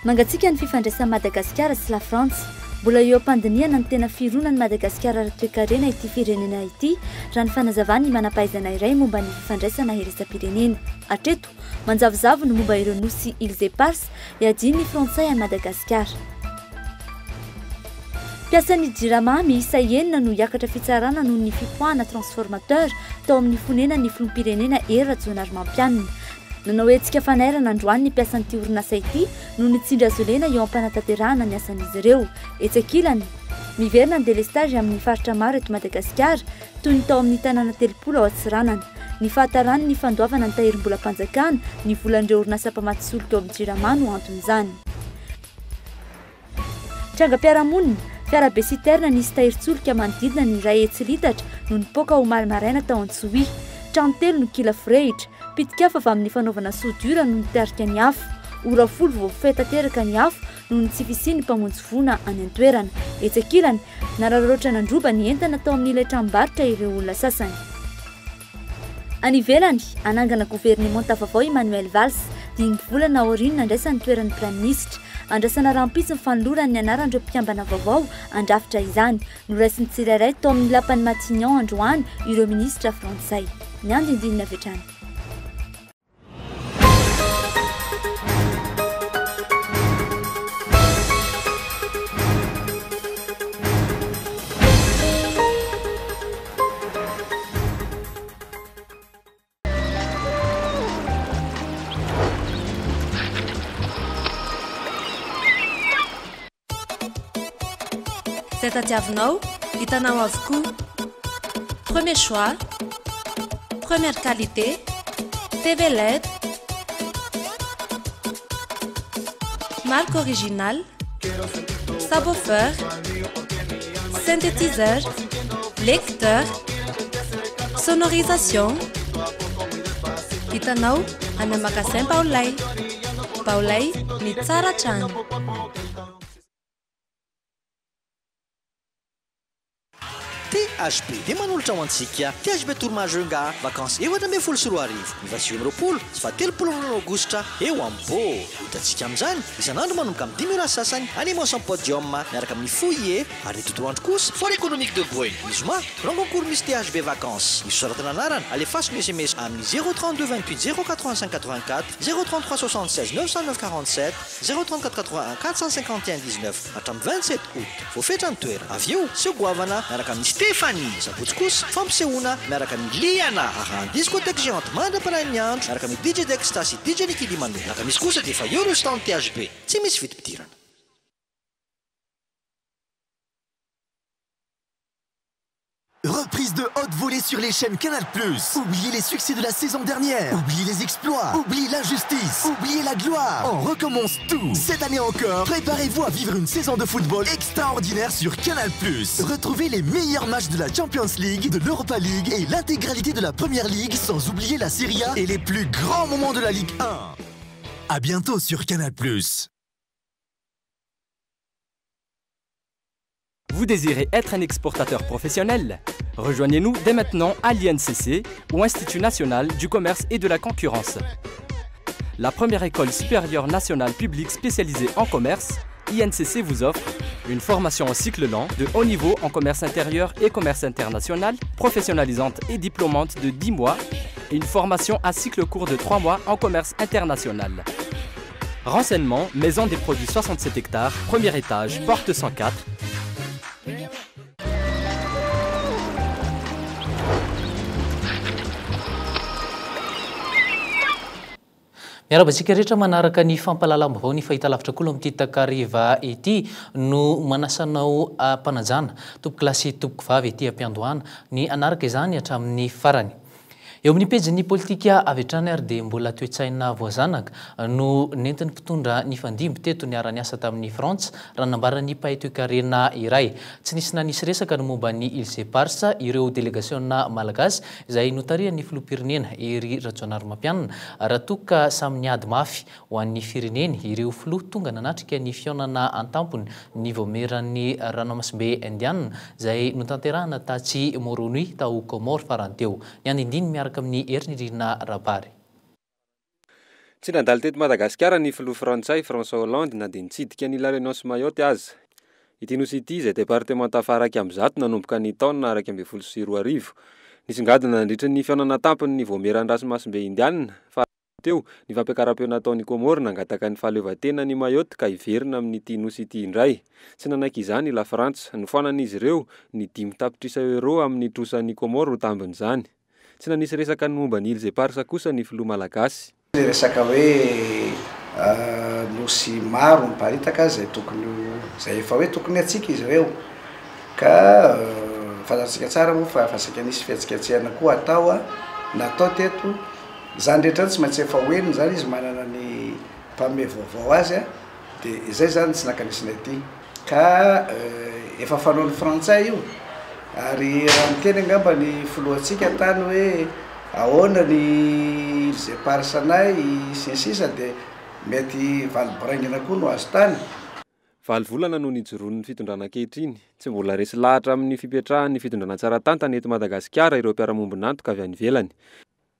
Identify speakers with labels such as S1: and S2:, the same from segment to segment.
S1: Mangatsiaka ny fifandraisan'i Madagasikara sy Lafrantsa. Mbola eo am-pandinihana ny tena fironan'i Madagasikara ara-toekarena ity firenena ity, raha ny fanazavan'ny manam-pahaizana iray momba ny fifandraisana iraisam-pirenena. Hatreto, manjavozavo ny momba ireo nosy Îles Éparses iadian'ny Frantsay an'i Madagasikara. Mpiasan'ny Jirama miisa enina no hiakatra fitsarana noho ny fipoahana transformateur tao amin'ny fonenan'ny filoham-pirenena Hery Rajaonarimampianina. Nanao hetsika fanairana androany ny mpiasan'ity orinasa ity noho ny tsindry azo lena eo am-panatanterahana ny asan'izy ireo. Etsy ankilany, miverina ny délestage amin'ny faritra maro eto Madagasikara, toy ny tao amin'ny tanàna 30 ao Antsiranana. Ny fahataran'ny fandoavana ny tahirim-bolam-panjakana, ny volan'ireo orinasa mpamatsy solika ao amin'ny Jirama no anton'izany. Trangam-piarahamonina, fiarabe citerne nisy tahirin-tsolika manodidina ny 100 litatra no nipoaka omaly maraina tao Antsohihy. Trano telo no kila forehitra. Pitik'afo avy amin'ny fanaovana soudure no nitarika ny afo. Ora folo vao voafehy tanteraka ny afo noho ny tsy fisian'ny mpamonjy voina any an-toerana. Etsy ankilany, nararaotra nandroba ny entana tao amin'ilay tranombarotra ireo olona sasany. Any ivelany, hanangana governemanta vaovao i Manuel Valls, dimy volana aorian'ny nandraisany ny toeran'ny praiminisitra. Andrasana rahampitso ny fanolorany ny anaran'ireo mpikambana vaovao handrafitra izany. Noraisin'ny tsirairay tao amin'ny lapan'i Matignon androany ireo minisitra frantsay. Ny andindininy avy hatrany.
S2: Izay tadiavinao, hitanao avokoa. Premier choix, première qualité, TV led, marque originale, subwoofer, synthétiseur, lecteur, sonorisation. Hitanao any amin'ny magasin Baolay. Baolay, ny tsara hatrany.
S3: THB dia manolotra ho antsika THB Tour Majunga Vacances 2014 ny faha 29 sy faha 30 volana aogositra eo Ambo. Ho hitantsika amin'izany isan'andro manomboka amin'ny dimy ora sy sasany animation podium miaraka amin'ny Fouillé ary ny tontolo andro kosa Foire économique de Boeny. Ny zoma, grand concours Miss THB Vacances. Ny fisoratana anarana, alefaso ny sms amin'ny 0 32 28 0 85 84, 0 33 76 909 47, 0 34 81 451 19 hatramin'ny 27 août. Voafetra ny toerana. Avy eo, seho goavana miaraka amin'i Stéphanie. Ny sabotsy kosa, fampisehoana miaraka amin'i Liana. Arahan'ny discothèque géante mandra-parain'ny andro miaraka amin'i DJ Dexta sy DJ Nicky Limano. Alakamisy kosa dia efa eo ireo stand THB. Tsy misy vidim-pidirana.
S4: Reprise de haute volée sur les chaînes Canal+. Oubliez les succès de la saison dernière. Oubliez les exploits. Oubliez l'injustice. Oubliez la gloire. On recommence tout. Cette année encore, préparez-vous à vivre une saison de football extraordinaire sur Canal+. Retrouvez les meilleurs matchs de la Champions League, de l'Europa League et l'intégralité de la Première League, sans oublier la Serie A et les plus grands moments de la Ligue 1. À bientôt sur Canal+.
S5: Vous désirez être un exportateur professionnel? Rejoignez-nous dès maintenant à l'INCC ou Institut National du Commerce et de la Concurrence. La première école supérieure nationale publique spécialisée en commerce, INCC vous offre une formation en cycle lent de haut niveau en commerce intérieur et commerce international, professionnalisante et diplômante de 10 mois et une formation à cycle court de 3 mois en commerce international. Renseignements, Maison des produits 67 hectares, premier étage, porte 104.
S6: Miarahaba antsika rehetra manaraka ny fampahalalam-baovao ny fahitalavitra kolo amin'ity takariva ity no manasa anao am-panajana tompokolahy sy tompokovavy ety am-piandohana ny hanaraka izany hatramin'ny farany. Eo amin'ny pejin'ny politika avy hatrany ary dia mbola toe-tsaina voazanaka no nentin'ny mpitondra nifandimby teto niara-niasa tamin'ny Frantsa raha nambaran'ny mpahay toekarena iray. Tsy nisy nanisy resaka ny momba ny Îles Éparses ireo delegasiona malagasy izay notarihan'ny filoham-pirenena Hery Rajaonarimampianina raha toa ka samy niady mafy Ho an'ny fireneny, ireo filoha tonga nanatrika ny fihaonana an-tampony ny Vaomieran'ny Ranomasimbe Indiana izay notanterahana tatsy Moroni tao Comores farany teo. Ny andindiny miaraka amin'i Herinirina Rabary.
S7: Tsy nandalo teto Madagasikara ny filoha frantsay François Hollande na dia nitsidika ny La Réunion sy Mayotte aza. Ity nosy ity izay departemanta faha-111 nanomboka ny taona 2011. Nisongadina nandritra ny fihaonana an-tampon'ny Vaomieran'ny Ranomasimbe Indianina fa teo ny fampiakaram-peo nataon'i Comores nangataka ny fahaleovantenan'i Mayotte ka hiverina amin'ity nosy ity indray. Tsy nanaiky izany i Lafrantsa. Nofoanan'izy ireo ny 5 tapitrisa euro amin'ny trosan'i Comores ho tambin'izany. Tsy nanisy resaka ny momba ny Îles Éparses kosa ny filoha malagasy.
S8: Le resaka hoe nosy maro miparitaka zay tokony zay efa hoe tokony atsika izy ireo, ka fantatsika tsara moa fa saika nisy fihetsiketsehana koa atao a natao teto zany rehetra zany. Tsy maintsy efa hoeniny zany izy manana ny mpanome vaovao azy a de izay zany tsy nakanisina ity, ka efa fanaon'ny frantsay io. Ary raha miteny angamba ny filohantsika tany hoe ahoana ny îles Éparses anay sy ny sisa, de mety valiboraingina koa no azo tany.
S7: 8 volana no nijoroan'ny fitondrana ankehitriny. Tsy mbola resy lahatra amin'ny fipetrahan'ny fitondrana tsara tantana eto Madagasikara ireo mpiara-miombon'antoka avy any ivelany.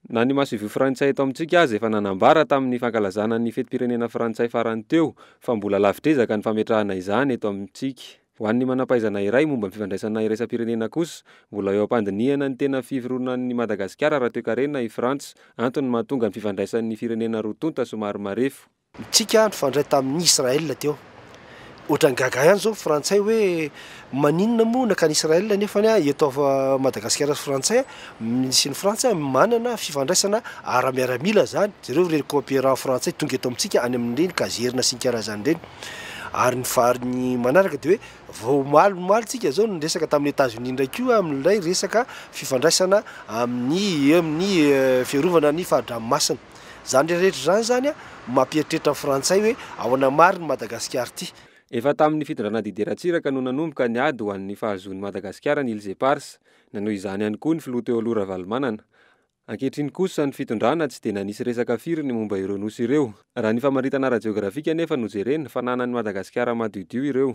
S7: Na ny masoivoho frantsay eto amintsika aza efa nanambara tamin'ny fankalazana ny fetim-pirenena frantsay farany teo fa mbola lavitr'ezaka ny fametrahana izany eto amintsika. Ho an'ny manam-pahaizana iray momba ny fifandraisana iraisam-pirenena kosa, mbola eo am-pandinihana ny tena fironan'ny Madagasikara ara-toekarena i Frantsa, antony mahatonga ny fifandraisan'ny firenena roa tonta somary marefo.
S9: Tsika nifandray tamin'ny Israel teo. Ohatran'ny gaga ihany zao frantsay hoe maninona moa nakany Israel nefany a eto Madagasikara sy frantsay misy ny Frantsa manana fifandraisana ara-miaramila zany. Jereo ireny coopérant frantsay tonga eto amintsika any amin'ireny caserne sy ny karazany ireny. Ary ny fariny manaraka de hoe vao malomaly tsika zao ny resaka tamin'ny États-Unis ndray koa amin'ilay resaka fifandraisana amin'ny fiarovana ny fari-dranomasina. Zany rehetra zany zany a mampieritreritra ny frantsay hoe ahoana marina Madagasikara ity.
S7: Efa tamin'ny fitondrana Didier Ratsiraka no nanomboka ny ady ho an'ny fahazoan'i Madagasikara ny Îles Éparses. Nanohy izany ihany koa ny filoha teo aloha Ravalomanana. Ankehitriny kosa ny fitondrana tsy dia nanisy resaka firy ny momba ireo nosy ireo. Raha ny famaritana ara-jeografika nefa no jerena, fananan'i Madagasikara madiodio ireo.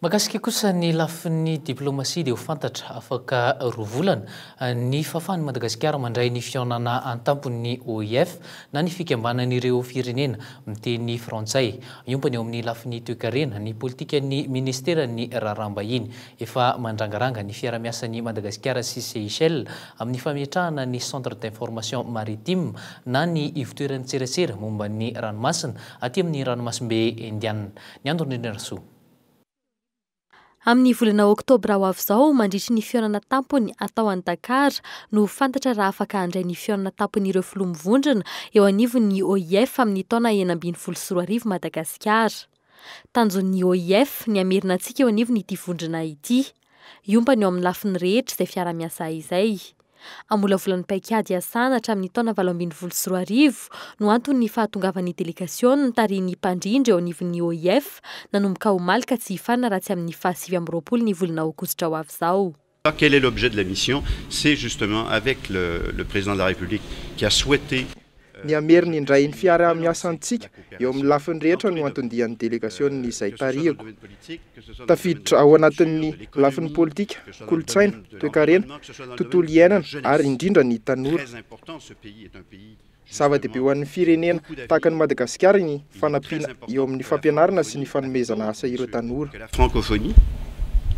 S6: Mahakasika kosa ny lafin'ny diplomasia, dia ho fantatra afaka 2 volana ny fahafahan'ny Madagasikara mandray ny fihaonana an-tampon'ny OIF na ny fikambanan'ireo firenena miteny frantsay. Iompany eo amin'ny lafin'ny toekarena ny politika ny ministeran'ny raharaham-bahiny. Efa mandrangaranga ny fiarahamiasan'ny Madagasikara sy Seychelles amin'ny fametrahana ny centre d'information maritime na ny ivotoeran'ny tserasera momba ny ranomasina aty amin'ny ranomasimbe Indianina. Ny andro indrindra soa.
S2: Amin'ny volana oktobra ho avy izao, mandritry ny fihaonana tampony atao any Dakar, no fantatra raha afaka handray ny fihaonana tampony ireo filoha mivondrona eo anivon'ny OIF amin'ny taona 2016 Madagasikara. Tanjon'ny OIF ny hamerina antsika eo anivony ity vondrona ity. Iompany eo amin'ny lafiny rehetra izay fiarahamiasa izay. Hamolavola ny paikady iasana hatramin'ny taona 2018 no anton'ny fahatongavan'ny delegasiona tarihin'ny mpandrindra eo anivon'ny OIF nanomboka omaly ka tsy hifarana raha tsy amin'ny faha-29 ny volana aogositra ho avy izao.
S10: Quel est l'objet de la mission? C'est justement avec le président de la République qui a souhaité
S11: Ny hamerina indray ny fiarahamiasantsika eo amin'ny lafiny rehetra no anton-dian'ny delegasion'ny izay tarihako. Tafiditra ao anatin'ny lafiny politika, kolontsaina, toekarena, tontolo iainana ary indrindra ny tanora. Zava-dehibe ho an'ny firenena tahaka ny Madagasikara ny fanampiana eo amin'ny fampianarana sy ny fanomezana asa ireo tanora.
S10: Que la francophonie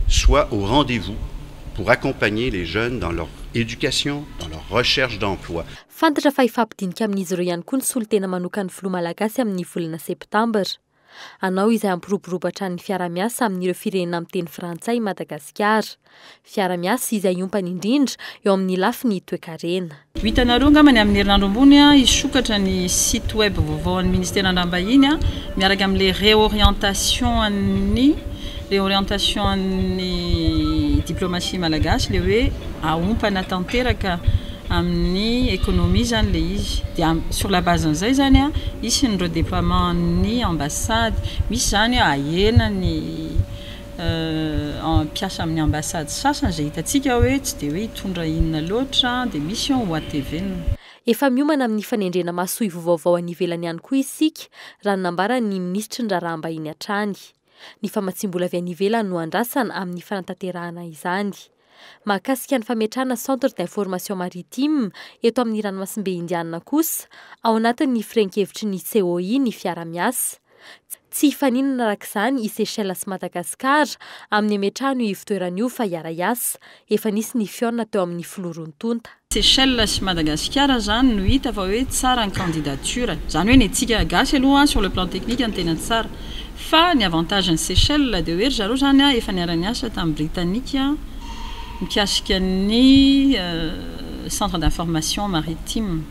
S10: soit au rendez-vous pour accompagner les jeunes dans leur éducation, dans leur recherche d'emploi.
S2: Fantatra fa hifampidinika amin'izy ireo ihany koa ny solontena manokan'ny filoha malagasy amin'ny volana septambra. Anao izay hampiroborobo hatrany ny fiarahamiasa amin'ireo firenena miteny frantsay i Madagasikara. Fiarahamiasa izay iompany indrindra eo amin'ny lafiny toekarena.
S12: Ho hitanareo angambany amin'ny herinandro ambony a hisokatra ny site web vaovao an'ny ministera an-drambahiny a miaraka amin'le réorientation an'ny diplomatie malagasy, le hoe aompana tanteraka amin'ny économie zany le izy. Dia sur la base an'izay zany a isy ny redéploiement ny ambassade, misy zany ahena ny mpiasa amin'ny ambassade sasany zay hitantsika hoe tsy de hoe hitondra inona loatra, dia misy ho atevenina.
S2: Efa miomana amin'ny fanendrena masoivoho vaovao any ivelany ihany koa isika, raha ny nambaran'ny minisitry ny raharaham-bahiny hatrany. Ny famatsim-bola avy any ivelany no andrasana amin'ny fanatanterahana izany. Mahakasika ny fametrahana Centre d'information maritime eto amin'ny ranomasimbe Indianina kosa, ao anatin'ny firehan-kevitry ny COI ny fiara-miasa. Tsy hifaninana araka izany i Seychelles sy Madagasikara amin'ny hametrahana io ivotoerana io fa hiara-hiasa. Efa nisy ny fihaonana teo amin'ny filoha roa tonta.
S12: Seychelles sy Madagasikara zany no hita fa hoe tsara ny candidature. Zany hoe ny antsika gasy aloha sur le plan technique no tena tsara. Fa ny avantage ny Seychelles dia hoe ry zareo zany efa niara-niasa tamin'ny Britannique mikasika ny centre d'information maritime.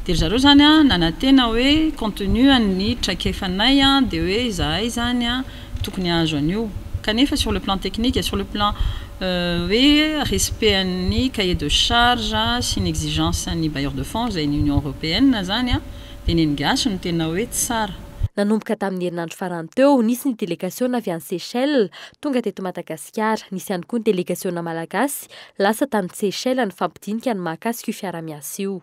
S12: Dia ry zareo zany nanantena hoe compte tenu an'ny traikefanay dia hoe izahay zany tokony hahazo an'io. Kanefa sur le plan technique et sur le plan hoe respect an'ny cahier de charge sy ny exigence an'ny bailleur de fonds izay ny Union Européenne zany dia ny an'ny gasy no tena hoe tsara.
S2: Nanomboka tamin'ny herinandro farany teo, nisy ny delegasiona avy any Seychelles tonga teto Madagasikara. Nisy ihany koa ny delegasiona malagasy lasa tany Seychelles nifampidinika ny mahakasika io fiara-miasa io.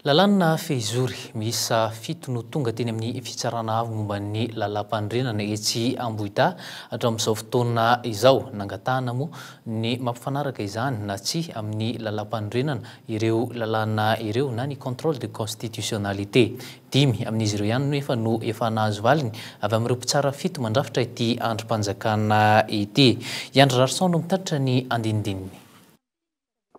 S6: Lalàna fehizoro miisa fito no tonga teny amin'ny Fitsarana Avo momba ny Lalàmpanorenana etsy Ambohidahy hatramin'izao fotoana izao. Nangatahana moa ny mampifanaraka izany na tsia amin'ny Lalàmpanorenana ireo lalàna ireo na ny contrôle de constitutionnalité. Dimy amin'izy ireo ihany nefa no efa nahazo valiny avy amin'ireo mpitsara fito mandrafitra ity andrim-panjakana ity. I Andry Rarison no mitatitra ny andinindininy.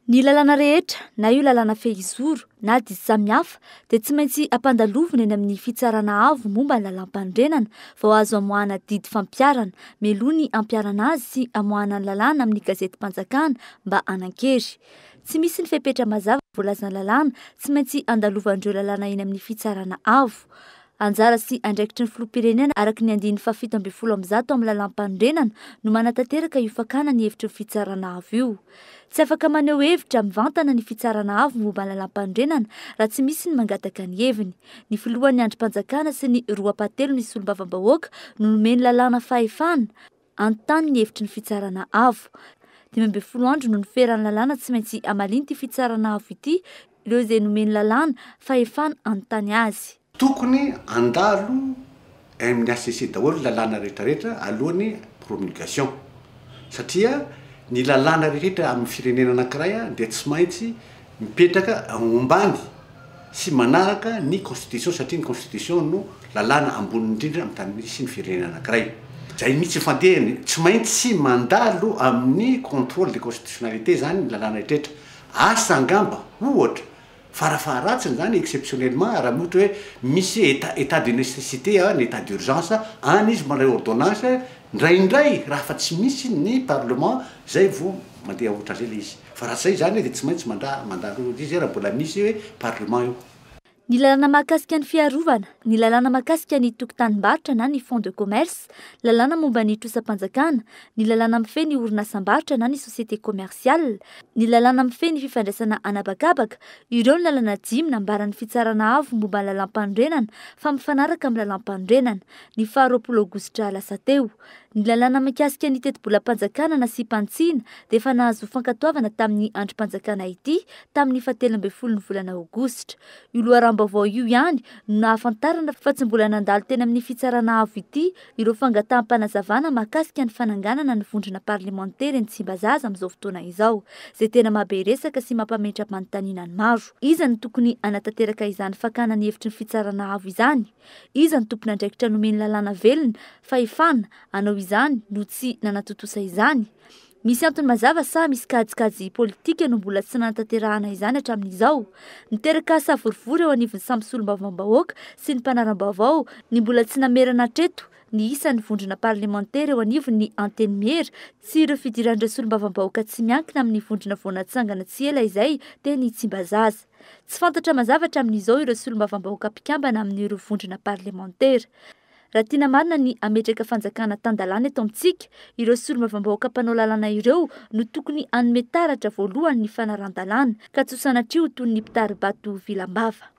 S1: Ny lalàna rehetra, na io lalàna fehizoro na didy samihafa, dia tsy maintsy ampandalovina eny amin'ny Fitsarana Avo momba ny Lalàmpanorenana vao azo amoahana didy fampiharana, mialoha ny hampiharana azy sy hamoahana ny lalàna amin'ny gazetim-panjakana mba hanan-kery. Tsy misy ny fepetra mazava voalazan'ny lalàna tsy maintsy andalovan'ireo lalàna eny amin'ny Fitsarana Avo. Anjara sy andraikitry ny Filoham-pirenena araka ny andininy faha 117 amin'ny Lalàmpanorenana no manatanteraka io fakana ny hevitry ny Fitsarana Avo io. Tsy afaka maneho hevitra mivantana ny Fitsarana Avo momba ny Lalàmpanorenana raha tsy misy ny mangataka ny heviny. Ny Filohan'ny Andrim-panjakana sy ny roa ampahatelon'ny Solombavambahoaka no nomen'ny lalàna fahefana hanontany ny hevitry ny Fitsarana Avo. 15 andro no noferan'ny lalàna tsy maintsy hamalian'ity Fitsarana Avo ity ireo izay nomen'ny lalàna fahefana hanontany azy.
S13: Tokony handalo amin'ny HCC daholo ny lalàna rehetrarehetra alohan'ny promulgation satria ny lalàna rehetra amin'ny firenena anankiray dia tsy maintsy mipetraka ombany sy manaraka ny constitution satria ny constitution no lalàna ambony indrindra amin'ny tany misy ny firenena anankiray. Zay mihitsy ny fandehany, tsy maintsy mandalo amin'ny contrôle de constitutionnalité zany ny lalàna rehetrarehetra. Asa angamba ohatra Farafaharatsiny izany, exceptionnellement, raha ohatra hoe misy état état de nécessité ny état d'urgence, any izy mandray ordonnance, indraindray raha fa tsy misy ny parlement zay vao mandeha ohatran'izay le izy. Fa raha tsy zay izany dia tsy maintsy mandà mandalo izy raha mbola misy hoe parlement eo.
S1: Ny lalàna mahakasika ny fiarovana, ny lalàna mahakasika ny tokotanim-barotra na ny fonds de commerce, lalàna momba ny trosam-panjakana, ny lalàna mifehy ny orinasam-barotra na ny société commerciale, ny lalàna mifehy ny fifandraisana an'habakabaka, ireo ny lalàna dimy nambaran'ny Fitsarana Avo momba ny lalàmpanorenana fa mifanaraka amin'ny lalàmpanorenana, ny faha 20 aogositra lasa teo. Ny lalàna mikasika ny tetibolam-panjakana nasiam-panitsiana dia efa nahazo fankatoavana tamin'ny andrim-panjakana ity tamin'ny faha 13 ny volana aogositra. Io loharanom-baovao io ihany no nahafantarana fa tsy mbola nandalo teny amin'ny Fitsarana Avo ity ireo fangataham-panazavana mahakasika ny fananganana ny vondrona parlemantera eny Tsimbazaza amin'izao fotoana izao, izay tena mahabe resaka sy mampametra-panontaniana ny maro. Iza no tokony hanatanteraka izany fakana ny hevitry ny Fitsarana Avo izany? Iza no tompon'andraikitra nomen'ny lalàna velona fahefana hanao izany no tsy nanatontosa izany? Misy antony mazava sa misy kajikajy politika no mbola tsy nanatanterahana izany hatramin'izao? Miteraka savorovoro eo anivon'ny samy solombavambahoaka sy ny mpanara-baovao ny mbola tsy namerana hatreto ny isan'ny vondrona parlemantera eo anivon'ny Antenimiera sy ireo fidiran'ireo solombavambahoaka tsy miankina amin'ny vondrona vao natsangana tsy ela izay teny Tsimbazaza. Tsy fantatra mazava hatramin'izao ireo solombavambahoaka mpikambana amin'ireo vondrona parlemantera. Raha tiana marina ny hametraka fanjakana tan-dalàna eto amintsika, ireo solombavambahoaka mpanao lalàna ireo no tokony hanome taratra voalohany ny fanaran-dalàna, ka tsy ho sanatria ho toy ny mpitari-bato vilam-bava.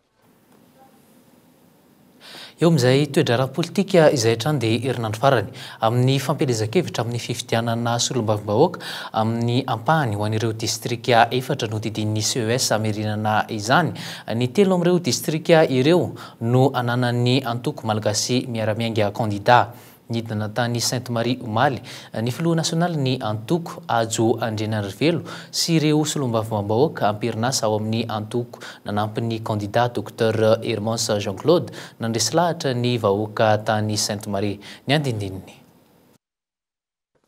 S6: Eo amin'izay toe-draharaha politika izay hatrany dia herinandro farany amin'ny fampielezan-kevitra amin'ny fifidianana solombavambahoaka amin'ny ampahany ho an'ireo distrika efatra nodidian'ny CES hamerenana izany. Ny telo amin'ireo distrika ireo no ananan'ny antoko Malagasy Miara-Miainga kandida. Nidina tany Sainte Marie omaly ny filoha nasionalin'ny antoko, Hajo Andrianarivelo, sy ireo solombavambahoaka am-perinasa ao amin'ny antoko nanampy ny kandida Docteur Hermance Jean Claude nandresy lahatra ny vahoaka tany Sainte Marie. Ny andindininy.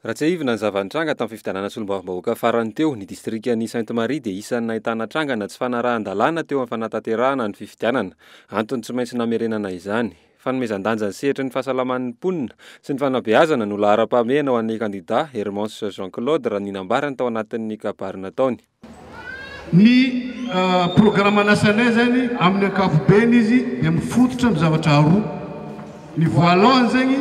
S7: Raha tsiahivina ny zava-nitranga tamin'ny fifidianana solombavambahoaka farany teo, ny distrikan'i Sainte Marie dia isan'ny nahitana trangana tsy fanarahan-dalàna teo amin'ny fanatanterahana ny fifidianana. Antony tsy maintsy namerenana izany. Fanomezan-danja ny sehatry ny fahasalaman'ny mponina sy ny fanabeazana no laharam-pahamehana ho an'ny kandidà Hermance Jean Claude raha ny nambarany tao anatin'ny kabary nataony.
S14: Ny programan'asanay zany amin'ny ankapobeny izy dia mifototra amin'ny zavatra roa. Ny voalohany zegny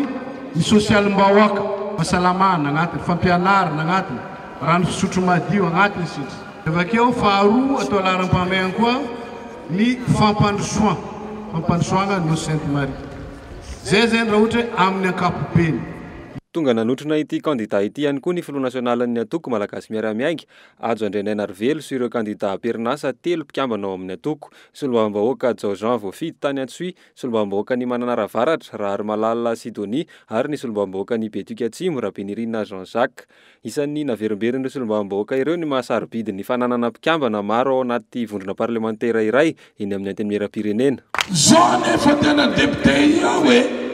S14: ny sosialim-bahoaka, fahasalamana agnatiny, fampianarana agnatiny, rano fisotro madio agnatiny sisa. Avakeo faharoa atao laharam-pahamehana koa ny fampandrosoa, fampandrosoagna Nosy Sainte Marie. Zay zegny raha ohatra hoe amin'ny ankapobeny.
S7: Tonga nanotrona ity kandida ity ihany koa ny filoha nasionalin'ny antoko Malagasy Miara-Miainga, Hajo Andrianainarivelo sy ireo kandida am-perinasa telo mpikambana ao amin'ny antoko, solombavambahoaka Jao Jean voafidy tany Antsohihy, solombavambahoakan'i Mananara Avaratra, Raharimalala Sidonie ary ny solombavambahoakan'i Betioky Atsimo, Rabenirina Jean Jacques. Isan'ny naverimberin'ireo solombavambahoaka ireo ny maha sarobidy ny fananana mpikambana maro ao anaty vondrona parlemantera iray eny amin'ny Antenimierampirenena.
S15: Zao anefa tena député io e!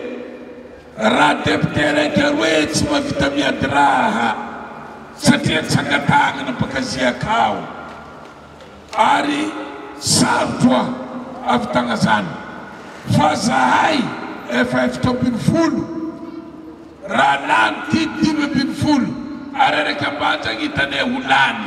S15: Raha député raika roe tsy mahavita miady raha satria tsangan-tagnana baka ziaka ao ary sarotro ahavitagna zany fa zahay efa 14. Raha lany ty 15 ary araka ambanja gny hitanay ho lany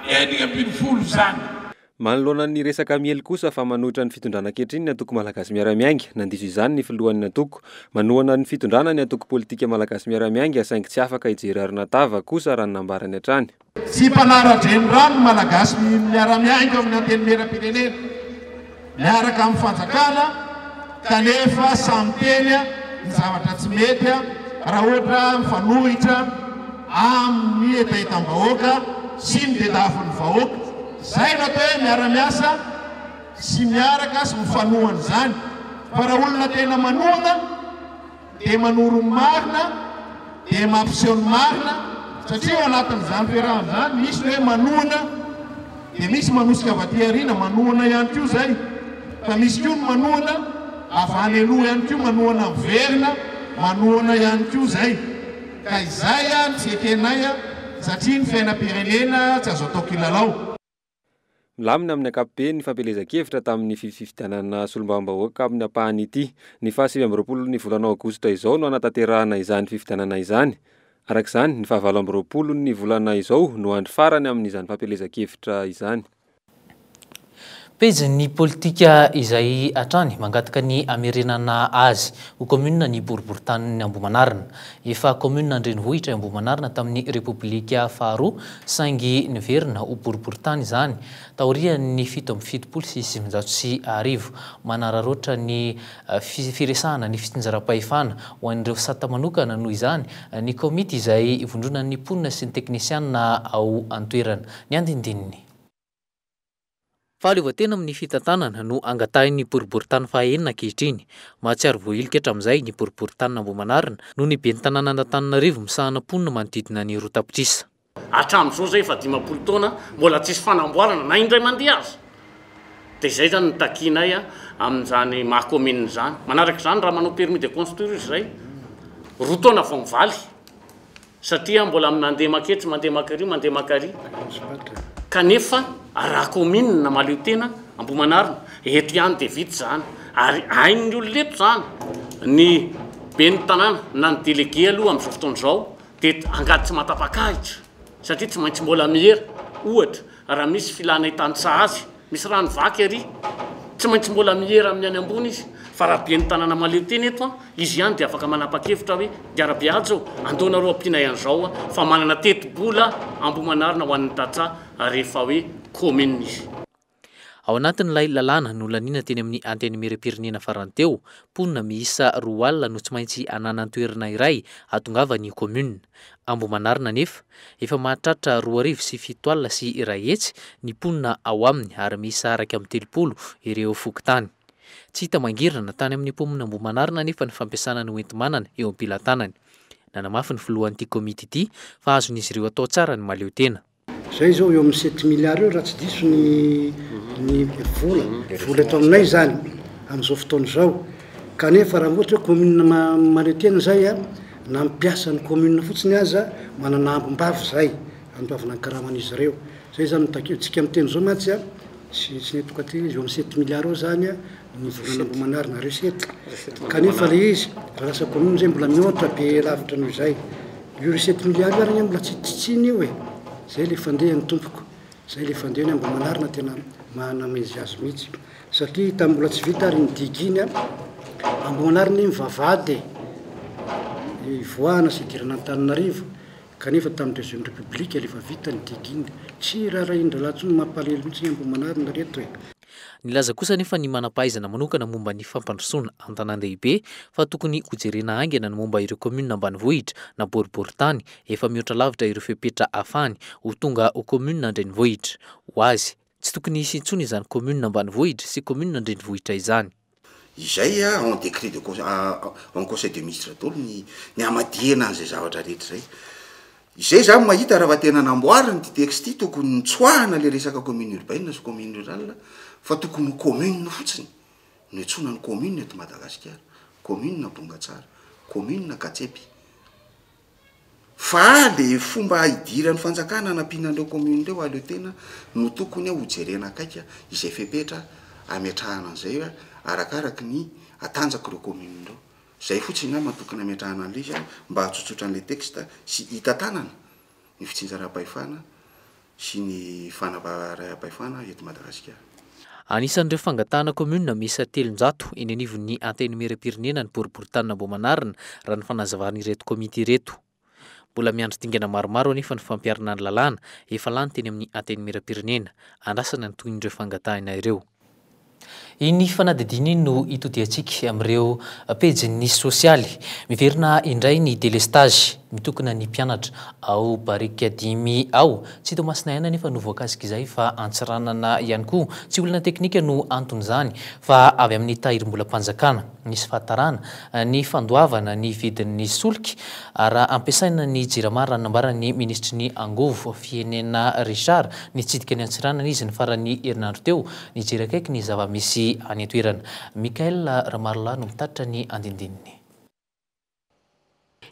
S15: 16 zany.
S7: Manoloana ny resaka miely kosa fa manohitra ny fitondrana ankehitriny ny antoko Malagasy Miara-Miainga, nandiso izany ny filohan'ny antoko. Manohana ny fitondrana ny antoko politika Malagasy Miara-Miainga saingy tsy afaka hijery arina tava kosa raha ny nambarany hatrany.
S14: Tsy mpanara-drenirano ny Malagasy miara-miainga ao amin'ny Antenimierampirenena miaraka amin'ny fanjakana kanefa samy miteny ny zavatra tsy mety raha ohatra mifanohitra amin'ny hetahetam-bahoaka sy ny tediavin'ny vahoaka. Izay no atao hoe miara-miasa sy miaraka sy mifanohana izany fa raha olona tena manohana dia manoro ny marina, dia mampiseho ny marina, satria ao anatin'izany fiarahana izany misy ny hoe manohana, dia misy manosika avy aty aoriana, manohana ihany koa izay, fa misy koa ny manohana avy any aloha ihany koa, manohana miverina, manohana ihany koa izay. Ka izay no tsy ekenay satria ny fiainam-pirenena tsy azo atao kilalao.
S7: Milamina amin'ny ankapobeny ny fampielezan-kevitra tamin'ny fifidianana solombavambahoaka amin'ny ampahany ity. Ny faha 29 ny volana aogositra izao no hanatanterahana izany fifidianana izany. Araka izany, ny faha 28 ny volana izao no andro farany amin'izany fampielezan-kevitra izany.
S6: Pejin'ny politika izay hatrany mangataka ny hamerenana azy ho kaominina ny boriboritanin'i Ambohimanarina. Efa kaominina an-drenivohitra i Ambohimanarina tamin'ny Repoblika faharoa saingy niverina ho boriboritany izany taorian'ny 1977. Manararaotra ny firesahana ny fitsinjaram-pahefana ho an'ireo sata manokana noho izany ny kaomity izay ivondronan'ny mponina sy ny teknisianina ao an-toerana. Ny andinindininy. Fahaleovantena amin'ny fitantanana no angatahin'ny boriborintany fahaenina ankehitriny. Mahatsiaro voahilika hatramin'izay ny boriborintanin'Ambohimanarina noho ny ben'ny tanànan'Antananarivo misahana mponina manodidina ny 2 tapitrisa.
S16: Hatramin'izao izay efa 50 taona mbola tsisy fanamboarana na indray mandeha aza. Dia izay izany no takianay amin'izany maha commune izany. Manaraka izany raha manao permis de construire izy izay, 2 taona vao mivaly. Satria mbola mandeha maketsy, mandeha makary, mandeha makary. Kanefa raha kaominina mahaleo tena Ambohimanarina, eto ihany dia vita izany. Ary hain'ny olona eto izany. Ny ben'ny tanàna na ny délégué aloha amin'izao fotoana izao dia angady tsy mahatapak'ahitra satria tsy maintsy mbola miera. Ohatra, raha misy filana hitantsaha azy, Misy rano vaky ary, tsy maintsy mbola miera amin'ny any ambony izy, fa raha ben'ny tanàna mahaleo tena eto an, izy ihany dia afaka manapa-kevitra hoe, Diarabehaja ô, andao nareo ampianay an'izao an, fa manana tetibola Ambohimanarina ho an'ny tantsaha rehefa hoe commune izy.
S6: Ao anatin'ilay lalàna nolaniana teny amin'ny Antenimierampirenena farany teo, mponina miisa 20 no tsy maintsy ananan-toerana iray hahatongavan'ny commune. Ambohimanarina anefa, efa mahatratra 170 ny mponina ao aminy ary miisa 31 ireo fokontany. Tsy hita mangirana tany amin'ny kaominina Ambohimanarina anefa ny fampiasana ny hoenti-manana eo am-pelatanany. Nanamafy ny filohan'ity komity ity fa azon'izy ireo atao tsara ny mahaleo tena.
S17: Izay izao eo amin'ny sept milliards eo raha tsy diso ny ny vola, vola eto aminay izany amin'izao fotoana izao. Kanefa raha ohatra hoe commune mahaleo tena izay an, na mpiasa ny commune fotsiny aza manana ambim-bava izay andoavana ny karaman'izy ireo. Izay izany no takiana. Tsika miteny izao mantsy an, tsy tsy nentiko aty izy, eo amin'ny sept milliards eo izany an ny volan'Ambohimanarina, recette. Kanefa ilay izy raha lasa commune izay mbola mihoatra be lavitra noho izay. Io recette milliards io ary anie mbola tsy tsitsiny io e! Zay le fandehany tompoko, zay le fandehany Ambohimanarina tena manana izy azy mihitsy satria tamin'ny mbola tsy vita ary iny digue iny an, Ambohimanarina iny vavahady e, ivoahana sy idirana Antananarivo kanefa tamin'ny deuxième république rehefa vita ny digue iny tsy raharahian-drahalahy intsony mampalahelo mihitsy ny Ambohimanarina reto e.
S6: Nilaza kosa anefa ny manam-pahaizana manokana momba ny fampandrosoana an-tanàn-dehibe fa tokony hojerena haingana ny momba ireo kaominina ambanivohitra na boriborintany efa mihoatra lavitra ireo fepetra ahafahany ho tonga ho kaominina an-drenivohitra. Ho azy, tsy tokony hisy intsony izany kaominina ambanivohitra sy kaominina an-drenivohitra izany.
S18: Izay en décret de en conseil de ministre daholo ny ny hamadihana an'izay zavatra rehetra izay. Izay zany mahita raha fa tena namboarina ity texte ity tokony nitsoahana le resaka commune urbaine sy commune rurale fa tokony ho commune fotsiny no iantsoana ny commune eto Madagasikara, commune Bongatsara, commune Katsepy. Fa le fomba hidiran'ny fanjakana hanampiana an'ireo commune ireo hahaleo tena no tokony ho jerena akaiky izay fepetra hametrahana an'izay arakaraky ny hatanjak'ireo commune ireo. Zay fotsiny angamba no tokony hametrahana an'ilay izy mba hahatsotsotra an'ilay texte sy hitantanana ny fitsinjaram-pahefana sy ny fanaparam-pahefana eto Madagasikara.
S6: Anisan'ireo fangatahana kaominina miisa 300 eny anivon'ny Antenimierampirenena ny boriboritanin'Ambohimanarina, raha ny fanazavan'ireto komity ireto. Mbola miandry dingana maromaro anefa ny fampiharana ny lalàna efa lany teny amin'ny Antenimierampirenena. Andrasana ny tohin'ireo fangatahina ireo. Iny fanadihadiana iny no itodihantsika amin'ireo pejin'ny sosialy. Miverina indray ny delestazy. Mitokona ny mpianatra ao Barikadimy ao. Tsy Toamasina ihany anefa no voakasik'izay fa Antsiranana ihany koa. Tsy olana teknika no anton'izany fa avy amin'ny tahirim-bolam-panjakana. Nisy fahatarana ny fandoavana ny vidin'ny solika raha ampiasaina ny Jirama raha ny nambaran'ny minisitry ny Angovo, Fienena Richard. Nitsidika ny Antsiranana izy ny faran'ny herinandro teo, nijery akaiky ny zava-misy any an-toerana. Michael Ramarolahy no mitatitra ny andindininy.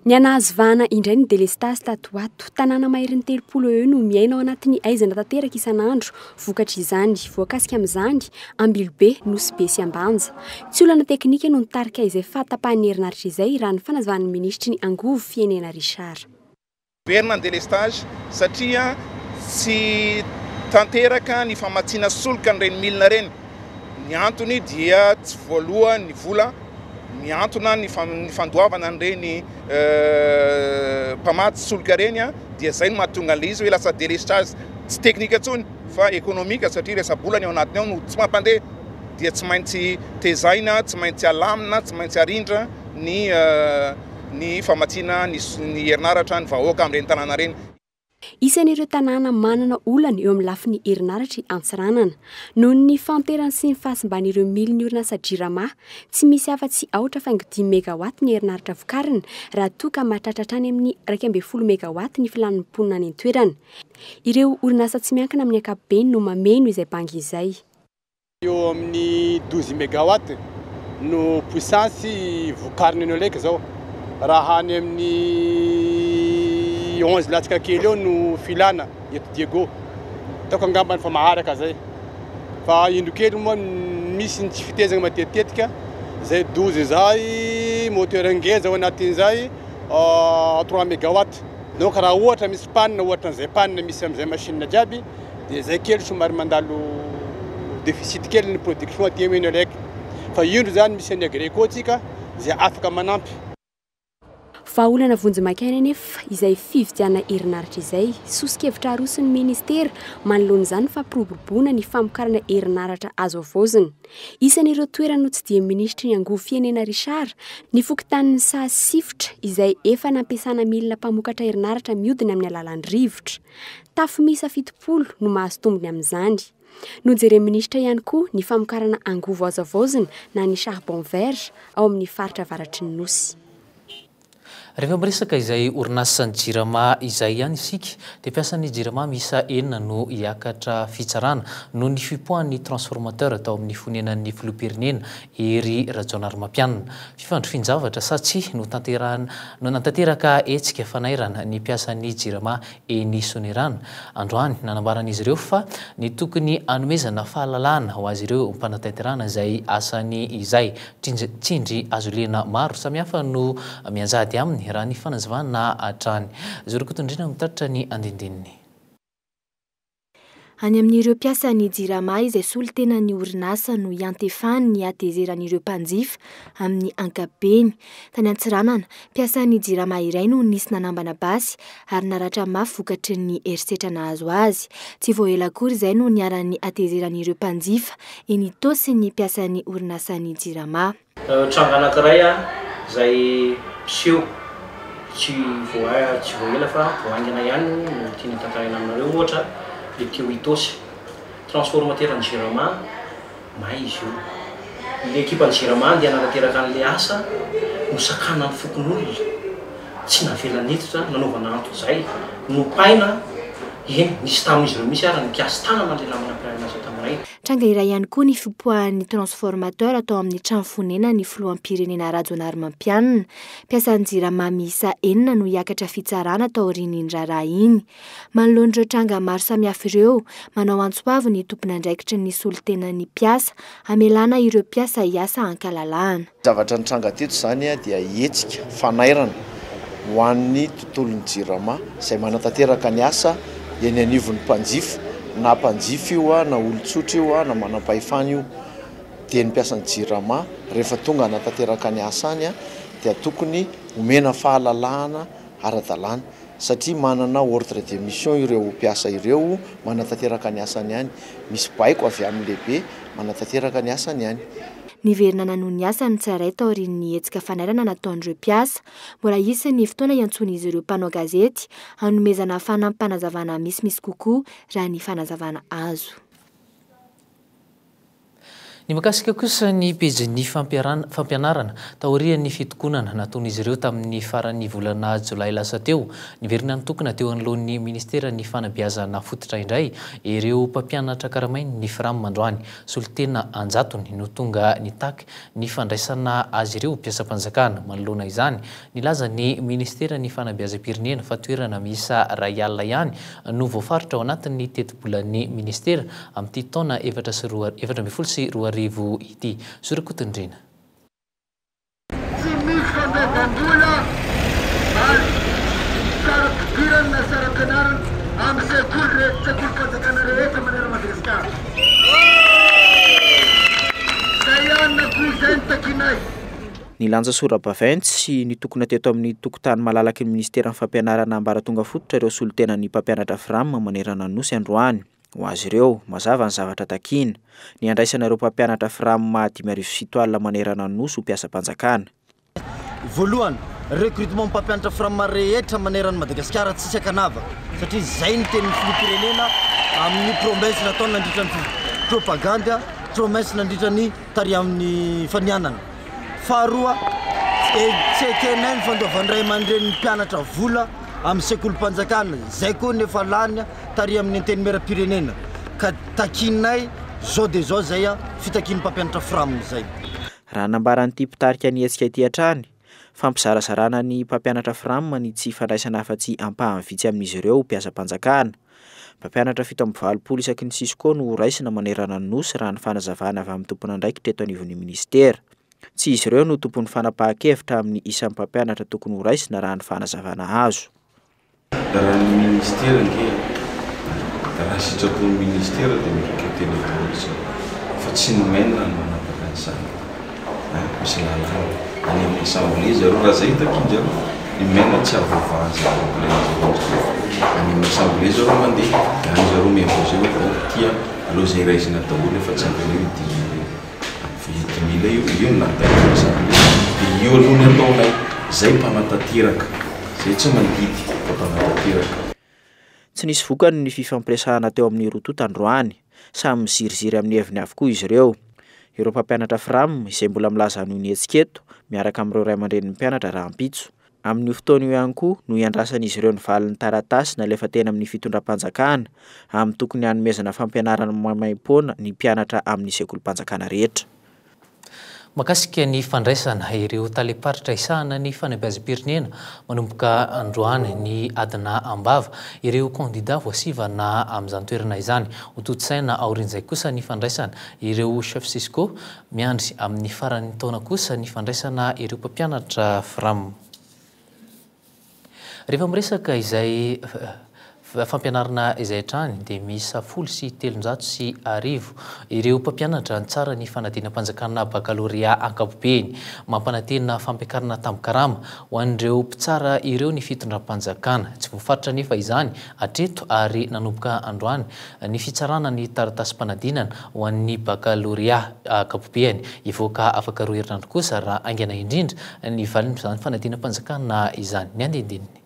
S19: Nihanahazo vahana indray ny delestazy tato ho ato. Tanàna maherin'ny 30 eo eo no miaina ao anatin'ny haizina tanteraka isan'andro vokatr'izany. Voakasika amin'izany, Ambilobe, Nosy Be sy Ambanja. Tsy olana teknika no nitarika izay fahatapahan'ny herinaratra izay, raha ny fanazavan'ny minisitry ny Angovo, Fienena Richard.
S14: Miverina ny délestage satria tsy tanteraka ny famatsiana solika an'ireny milina ireny. Ny antony dia tsy voaloa ny vola mihantona ny fandoavana an'ireny mpamatsy solika ireny dia izay no mahatonga an'ilay izy hoe lasa délestage tsy teknika intsony fa ekonomika satria resa-bola ny ao anatiny ao no tsy mampandeha dia tsy maintsy tezaina, tsy maintsy alamina, tsy maintsy arindra ny ny famatsiana ny ny herinaratra ny vahoaka amin'ireny tanàna ireny.
S19: Isan'ireo tanàna manana olana eo amin'ny lafiny herinaratra i Antsiranana. Noho ny fahanterany sy ny fahasimban'ireo milin'ny orinasa Jirama, tsy misy afa-tsy aotra faingo dimy megawatt ny herinaratra vokarina raha toa ka mahatratra hatrany amin'ny 11 megawatt ny filàn'ny mponina any an-toerana. Ireo orinasa tsy miankina amin'ny ankapobeny no mameno izay banga izay.
S20: Eo amin'ny 12 megawatt no puissance vokarina eny Oleka zao, raha any amin'ny 11 latsaka kely eo no filana eto Diego. Ataoko angambany fa maharaka zay. Fa indro kely moa misy ny tsy fitezana matetitetika, zay 12 zay moteur ngeza ao anatin'izay 3 megawatt. Donc raha ohatra misy panne ohatran'izay panne misy amin'izay machine jiaby dia zay kely somary mandalo deficit kely ny production aty amin'ny Enelec fa indro zany misy an'ny Agreco tsika zay afaka manampy.
S19: Vahaolana vonjimaika ihany anefa izay fividianana herinaratra izay. Soso-kevitra aroson'ny minisitera manoloana izany ny fampiroboroboana ny famokarana herinaratra azo havaozina. Isan'ireo toerana notsidihin'ny minisitry ny Angovo Fienena Richard ny fokontanin'i Sahasifotra izay efa nampiasana milina mpamokatra herinaratra mihodina amin'ny alalan'ny rivotra. Tafo miisa 70 no mahazo tombony amin'izany. Nojeren'ny minisitra ihany koa ny famokarana angovo azo havaozina na ny charbon vert ao amin'ny faritra avaratry ny Nosy.
S6: Rehefa miresaka izay orinasan'ny Jirama izay ihany isika dia mpiasan'ny Jirama miisa enina no hiakatra fitsarana noho ny fipoahan'ny transformateur tao amin'ny fonenan'ny filoham-pirenena Hery Rajaonarimampianina. Fifandrifian-javatra sa tsia no tanterahana no nanatanteraka hetsika fanairana ny mpiasan'ny Jirama eny Soanierana. Androany, nanambaran'izy ireo fa ny tokony hanomezana fahalalahana ho azy ireo mpanatanterahana izay asany izay. Tsindry hazolena maro samihafa no mianjady aminy, raha ny fanazavana hatrany. Zo Rakotondriana mitatitra ny andindininy.
S21: Any amin'ireo mpiasan'ny Jirama izay solontenan'ny orinasa no iantefany ny hatezeran'ireo mpanjifa amin'ny ankapobeny. Tany Antsiranana, mpiasan'ny Jirama iray no nisy nanambana basy ary naratra mafy vokatry ny herisetra nahazo azy. Tsy vao ela akory izay no niharan'ny hatezeran'ireo mpanjifa eny Itaosy ny mpiasan'ny orinasan'ny Jirama.
S22: Tranga anankiray izay miseho tsy vao tsy vao ela fa vao haingana ihany no tiana tantaraina aminareo, ohatra le teo Itaosy, transformateur-n'ny Jirama may izy io. Ilay ekipan'ny Jirama andeha hanatanteraka an'ilay asa, nosakanan'ny fokonolona, tsy navela niditra, nanaovana antsojay, nopaina, eny, nisy tamin'izy ireo mihitsy ary nikasi-tanana ilay namana mpiara-miasa taminay.
S21: Tranga iray ihany koa ny fipoahan'ny transformateur tao amin'ny trano fonenan'ny filoham-pirenena Rajaonarimampianina. Mpiasan'ny Jirama miisa enina no hiakatra fitsarana taorian'iny raharaha iny. Manoloana ireo tranga maro samihafa ireo, manao antso avo ny tompon'andraikitry ny solontenan'ny mpiasa hamelana ireo mpiasa hiasa ankalalahana.
S23: Ny zavatra nitranga teto izany dia hetsika fanairana ho an'ny tontolon'ny Jirama izay manatanteraka ny asa eny anivon'ny mpanjifa, na mpanjifa io na olon-tsotra io na manam-pahefana io, dia ny mpiasan'ny Jirama rehefa tonga hanatanteraka ny asa any dia tokony omena fahalalahana ara-dalàna. satria manana ordre de mission ireo mpiasa ireo manatanteraka ny asany any, misy baiko avy amin'ny lehibe manatanteraka ny asany any.
S21: Niverina nanohy ny asany ny tsirairay taorian'ny hetsika fanairana nataon'ireo mpiasa. Mbola hisy ny fotoana hiantsoan'izy ireo mpanao gazety hanomezana fanampim-panazavana misimisy kokoa raha ny fanazavana azo.
S6: Ny mahakasika kosa ny pejin'ny fampianarana, taorian'ny fitokonana nataon'izy ireo tamin'ny faran'ny volana jolay lasa teo, niverina nitokona teo anoloan'ny ministeran'ny fanabeazana fototra indray ireo mpampianatra karamain'ny Fram androany. Solontena an-jatony no tonga nitaky ny fandraisana azy ireo ho mpiasam-panjakana. Manoloana izany, nilaza ny ministeran'ny fanabeazam-pirenena fa toerana miisa iray alina ihany no voafaritra ao anatin'ny tetibolan'ny ministera amin'ity taona 2014 ity. Zo Rakotondriana.
S24: Tsy misy fandoavam-bola ary saram-pidirana na saram-pianarana amin'ny sekoly rehetra, sekolim-panjakana rehetra manerana Madagasikara. Izay ihany na koa izay no takianay.
S25: Nilanja sora-baventy sy nitokona teto amin'ny tokotany malalaky ny minisiteran'ny Fampianarana ambaratonga fototra ireo solontenan'ny mpampianatra Fram manerana ny Nosy androany. Ho azy ireo, mazava ny zavatra takiana, ny handraisana ireo mpampianatra Fram 77 manerana ny Nosy ho mpiasam-panjakana.
S26: Voalohany, recrutement mpampianatra Fram rehetra manerana an'i Madagasikara tsisy ankanavaka satria izay ny tenin'ny filoham-pirenena amin'ny promesse nataony nandritra ny propagandy, promesse nandritra ny tary amin'ny fanianana. Faharoa, tsy ekenay ny fandoavan'ny ray aman-drenin'ny mpianatra vola amin'ny sekolim-panjakana, izay koa no efa lany tary amin'ny antenimieram-pirenena ka takianay zao dia zao izay fitakian'ny mpampianatra Fram izay.
S25: Raha nambaran'ity mpitarika ny hetsika ity hatrany, fampizarazarana ny mpampianatra Fram ny tsy fandraisana afa-tsy ampahany vitsy amin'izy ireo ho mpiasam-panjakana. Mpampianatra 87 isaky ny Cisco no horaisina manerana ny Nosy raha ny fanazavana avy amin'ny tompon'andraikitra eto anivon'ny minisitera. Tsy izy ireo no tompon'ny fanapahan-kevitra amin'ny isan'ny mpampianatra tokony horaisina raha ny fanazavana azo.
S27: Raha ny ministera ange raha sitrapon'ny ministera dia mi-recruter-na daholo izany fa tsy ny men no manapaka an'izany a! Misy lalàna any amin'ny assemblée zareo raha zay takian-jareo ny men tsy hahavoavaha an'izay problème zay mihitsy fa any amin'ny assemblée zareo mandeha dia any zareo mi-imposer hoe bon ty a aleo zay raisina daholo fa tsy avelao io 5000 io. Fa io 5000 io, io no lany tamin'ny assemblée dia io aloha ny ataonay, zay mpanatanteraka, zay tsy mandidy fa mpanatanteraka.
S25: Tsy nisy vokany ny fifampiresahana teo amin'ny roa tonta androany. Samy miziriziry amin'ny heviny avokoa izy ireo. Ireo mpampianatra Fram izay mbola milaza hanohy ny hetsika eto miaraka amin'ireo ray aman-drenin'ny mpianatra rahampitso. Amin'io fotoana io ihany koa no hiandrasan'izy ireo ny valin'ny taratasy nalefa teny amin'ny fitondram-panjakana amin'ny tokony hanomezana fampianarana maimaimpoana ny mpianatra amin'ny sekolim-panjakana rehetra.
S6: Mahakasika ny fandraisana ireo talem-paritra hisahana ny fanabeazam-pirenena manomboka androany ny adina am-bava ireo kandida voasivana amin'izany toerana izany. Hotontosaina aorian'izay kosa ny fandraisana ireo chef Cisco. Miandry amin'ny faran'ny taona kosa ny fandraisana ireo mpampianatra Fram. Rehefa miresaka izay fampianarana izay hatrany dia miisa 1310 ireo mpampianatra nitsara ny fanadinam-panjakana bakalorea ankapobeny. Mampanantena fampiakarana tambin-karama ho an'ireo mpitsara ireo ny fitondram-panjakana. Tsy voafaritra anefa izany hatreto ary nanomboka androany ny fitsarana ny taratasim-panadinana ho an'ny bakalorea ankapobeny. Hivoaka afaka roa herinandro kosa raha haingana indrindra ny valin'izany fanadinam-panjakana izany. Ny andinindininy.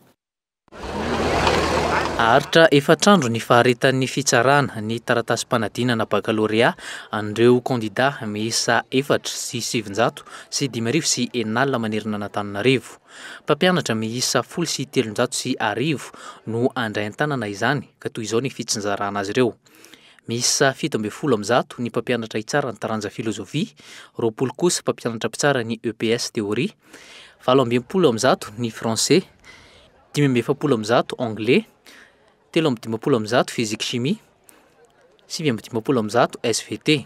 S6: Haharitra efatra andro ny faharetan'ny fitsarana ny taratasim-panadinana bakalorea an'ireo kandida miisa 604 60 manerana an'Antananarivo. Mpampianatra miisa 1310 no handray an-tanana izany ka toy izao ny fitsinjarana azy ireo. Miisa 117 ny mpampianatra hitsara ny taranja filozofia, 20 kosa mpampianatra mpitsara ny EPS théorie, 168 ny français, 145 anglais, 153 physique chimie, 159 SVT.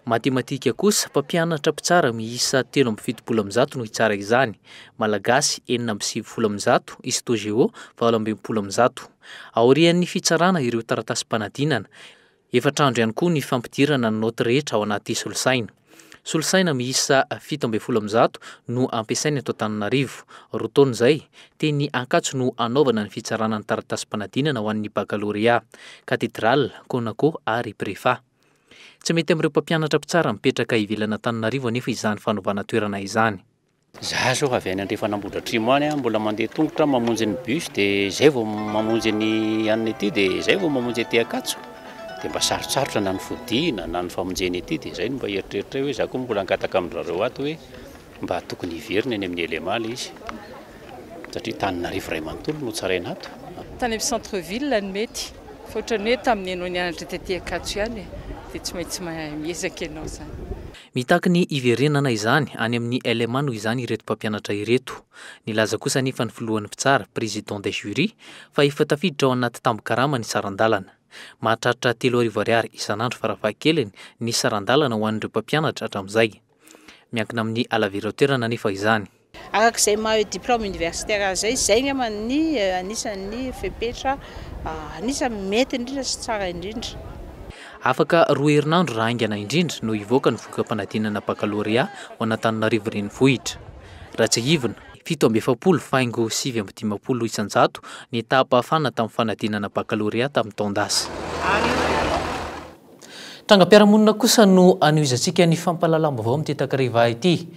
S6: Matematika kosa, mpampianatra mpitsara miisa 173 no hitsara izany, Malagasy 196, Histo Géo 168. Aorian'ny fitsarana ireo taratasim-panadinana, efatra andro ihany koa ny fampidirana ny naoty rehetra ao anaty solosaina. Solosaina miisa 117 no ampiasaina eto Antananarivo. Roa taona izay, teny Ankatso no hanaovana ny fitsarana ny taratasim-panadinana ho an'ny bakalorea, Cathédrale, Conaco ary Prefa. Tsy mety amin'ireo mpampianatra mpitsara mipetraka ivelan'Antananarivo anefa izany fanovana toerana izany.
S3: Za zao avy any Andrefan'Ambohidratrimo any aho, mbola mandeha tongotra aho mamonjy ny bus de zay vao mamonjy ny anona ety de zay vao mamonjy aty Ankatso de mba sarotsarotra na ny fodiana na ny famonjena ety de zay no mba eritreritray hoe za koa mbola hangataka amin-dry zareo ato hoe mba tokony hiverina eny amin'ny LMA le izy satria Tananarivo iray manontolo no tsaraina ato.
S4: Tany amin'ny centre ville no mety fa ohatran'ny hoe tamin'ny ianao nianatra taty Ankatso ihany e dia tsy maintsy miezaka ianao izany.
S6: Mitaky ny hiverenana izany any amin'ny LMA noho izany ireto mpampianatra ireto. Nilaza kosa anefa ny filohan'ny mpitsara, président des jurys, fa efa tafiditra ao anaty tambin-karama ny saran-dalana. Mahatratra 3000 ariary isan'andro farafahakeliny ny saran-dalana ho an'ireo mpampianatra hatramin'izay. Miankina amin'ny halaviran-toerana anefa izany.
S5: Araka izay maha diplôme universitaire azy izay, izay angamba ny anisan'ny fepetra anisan'ny mety indrindra sy tsara indrindra.
S6: Afaka roa herinandro raha haingana indrindra no hivoaka ny voka-panadinana bakalorea ho an'Antananarivo Renivohitra. Raha tsiahivina, 47.59% ny taham-pahafahana tamin'ny fanadinana bakalorea tamin'ny taon-dasa. Trangam-piarahamonina kosa no anohizantsika ny fampahalalam-baovao amin'ity takariva ity.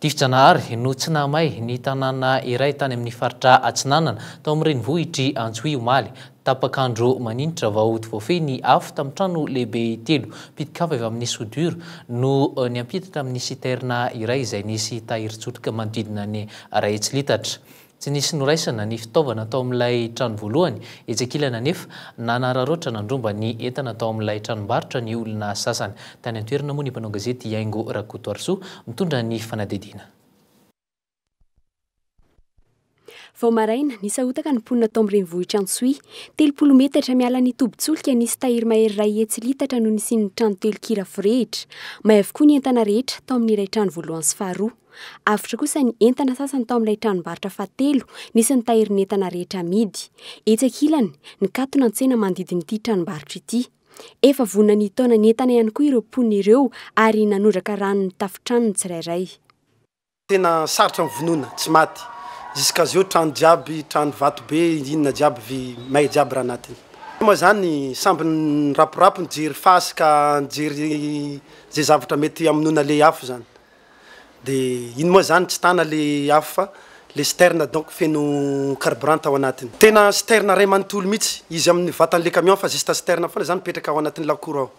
S6: Tifi-janahary no tsy nahamay ny tanàna iray tany amin'ny faritra Atsinanana, tao amin'ny renivohitr'i Antsohihy omaly. Tapak'andro maninitra vao voafehy ny afo tamin'ny trano lehibe telo. Pitik'afo avy amin'ny soudure no niampita tamin'ny citerne iray izay nisy tahirin-tsolika manodidina ny iray hetsy litatra. Tsy nisy noraisana ny fitaovana tao amin'ilay trano voalohany, etsy ankilany anefa, nanararaotra nandromba ny entana tao amin'ilay tranombarotra ny olona sasany. Tany an-toerana moa ny mpanao gazety Haingo Rakotoarisoa mitondra ny fanadihadiana.
S19: Vao maraina, nisahotaka ny mponina tao amin'ny renivohitr'i Antsohihy. 30 metatra miala ny tobin-tsolika nisy tahiry mahery 100 litatra no nisian'ny trano telo kira forehitra. May avokoa ny entana rehetra tao amin'ilay trano voalohany sy faharoa. Avotra kosa ny entana sasany tao amin'ilay tranombarotra fahatelo nisy ny tahirin'entana rehetra amidy. Etsy ankilany, nikatona ny tsena manodidina ity tranombarotra ity. Efa vonona ny hitaona ny entana ihany koa ireo mponina ireo ary nanondraka rano ny tafon-tranony tsirairay.
S8: Tena sarotra ny vonoina, tsy maty. Jusqu'à zeo trano jiaby, trano vato be, inona jiaby vy may jiaby raha anatiny. Moa zany samby niraporapo nijery fasika, nijery ze zavatra mety hamonoana le afo zany. De iny moa zany tsy tana le afo fa Le citerne donc feno carburant tao anatiny. Tena citerne ray manontolo mihitsy izy amin'ny vatan'le camion fa juste citerne foana zany mipetraka ao anatin'ny lakoro ao.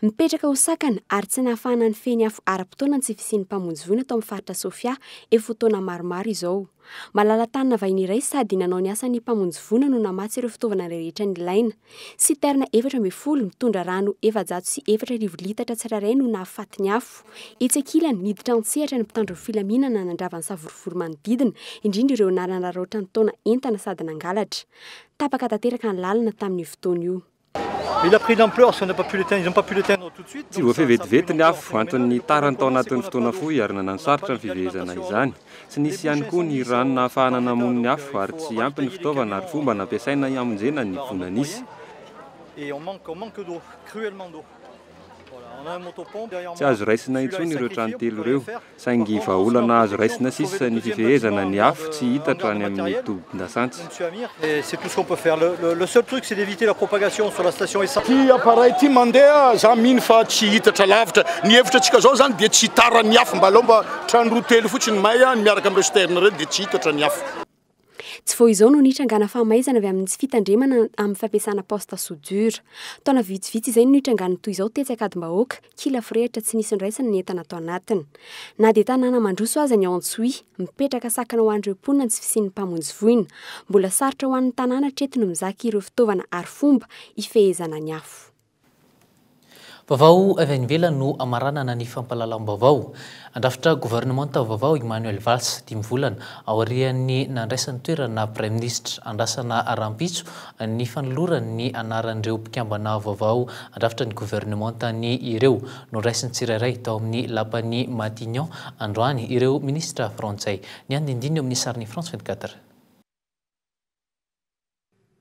S19: Mipetraka ho sakana ary tsy nahafahana nifehy ny afo ara-potoana ny tsy fisian'ny mpamonjy voina tao amin'ny faritra Sofia efa ho taona maromaro izao. Malala-tanana vahiny iray sady nanao ny asan'ny mpamonjy voina no namatsy ireo fitaovana rehetra nilaina. Citerne 14 mitondra rano 4400 litatra tsirairay no nahafaty ny afo. Etsy ankilany, niditra an-tsehatra ny mpitandro ny filaminana nandrava ny savorovoro manodidina, indrindra ireo nanararaotra ny taona entana sady nangalatra. Tapaka tanteraka ny lalana tamin'io fotoana io.
S1: Il a pris de l'ampleur parce qu'on n'a pas pu l'éteindre, ils n'ont pas pu l'éteindre tout de suite.
S7: Tsy voafehy vetivety ny afo, antony nitarany tao anatin'ny fotoana fohy ary nananosarotra ny fifehezana izany. Tsy nisy ihany koa ny rano nahafahana namono ny afo ary tsy ampy ny fitaovana ary fomba nampiasaina hamonjena ny voina nisy.
S1: Et on manque, on manque d'eau, cruellement d'eau.
S7: Tsy azo raisina intsony ireo trano telo ireo, saingy vahaolana azo raisina sisa ny fifehezana ny afo tsy hitatra any amin'ny tobin-dasantsy.
S15: Ity appareil ity mandeha, za mino fa tsy hitatra lavitra. Ny hevitra antsika zao zany dia tsy hitaran'ny afo, mba aleo mba trano roa telo fotsiny may miaraka amin'ireo citerne ireo dia tsy hitatra ny afo.
S19: Tsy vao izao no nitrangana fahamaizana avy amin'ny tsy fitandremana amin'ny fampiasana poste soudure. Taona vitsivitsy izay no nitrangan'ny toy izao tetsy Ankadimbahoaka, kila forehitra tsy nisy niraisana ny entana tao anatiny. Na dia tanàna mandroso aza ny ao Antsohihy, mipetraka sakana ho an'ireo mponina ny tsy fisian'ny mpamonjy voina. Mbola sarotra ho an'ny tanàna hatreto ny mizaka ireo fitaovana arifomba hifehezana ny afo.
S6: Vaovao avy any ivelany no hamaranana ny fampahalalam-baovao. Handrafitra governemanta vaovao i Manuel Valls, dimy volana aorian'ny nandraisany toerana praiminisitra. Andrasana rahampitso ny fanolorany ny anaran'ireo mpikambana vaovao handrafitra ny governemantany ireo. Noraisin'ny tsirairay tao amin'ny lapan'i Matignon androany ireo minisitra frantsay. Ny andinindininy eo amin'ny sarin'ny France 24.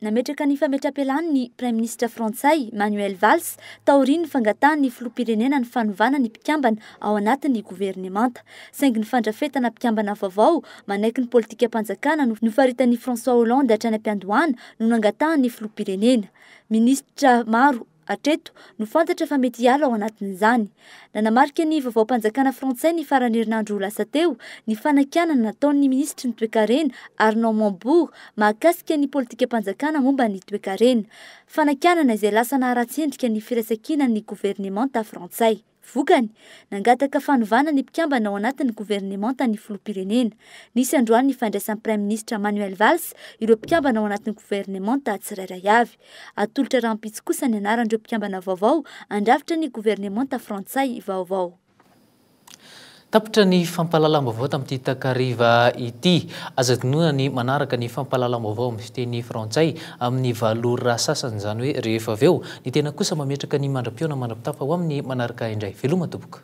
S21: Nametraka ny fametram-pialany ny Praiminisitra frantsay, Manuel Valls, taorian'ny fangatahan'ny filoham-pirenena ny fanovana ny mpikambana ao anatin'ny governemanta. Saingy ny fandrafetana mpikambana vaovao manaiky ny politikam-panjakana nofaritan'i François Hollande hatrany am-piandohana no nangatahan'ny filoham-pirenena. Minisitra maro hatreto no fantatra fa mety hiala ao anatin'izany. Nanamarika ny vaovaom-panjakana frantsay ny faran'ny herinandro lasa teo ny fanakianana nataon'ny minisitry ny toekarena Arnaud Montebourg mahakasika ny politikam-panjakana momba ny toekarena. Fanakianana izay lasa naharatsy endrika ny firaisankinan'ny governemanta frantsay. Vokany, nangataka fanovana ny mpikambana ao anatin'ny governemanta ny filoham-pirenena. Nisy androany ny fandraisan'ny Praiminisitra Manuel Valls ireo mpikambana ao anatin'ny governemanta tsirairay avy. Atolotra rahampitso kosa ny anaran'ireo mpikambana vaovao handrafitra ny governemanta frantsay vaovao.
S6: Tapitra ny fampahalalam-baovao tamin'ity takariva ity. Aza adinoina ny manaraka ny fampahalalam-baovao amin'ny fiteny frantsay amin'ny valo ora sasany, izany hoe rehefa avy eo. Ny tena kosa mametraka ny mandra-pihaona mandra-pitafa ho amin'ny manaraka indray. Veloma tompoko.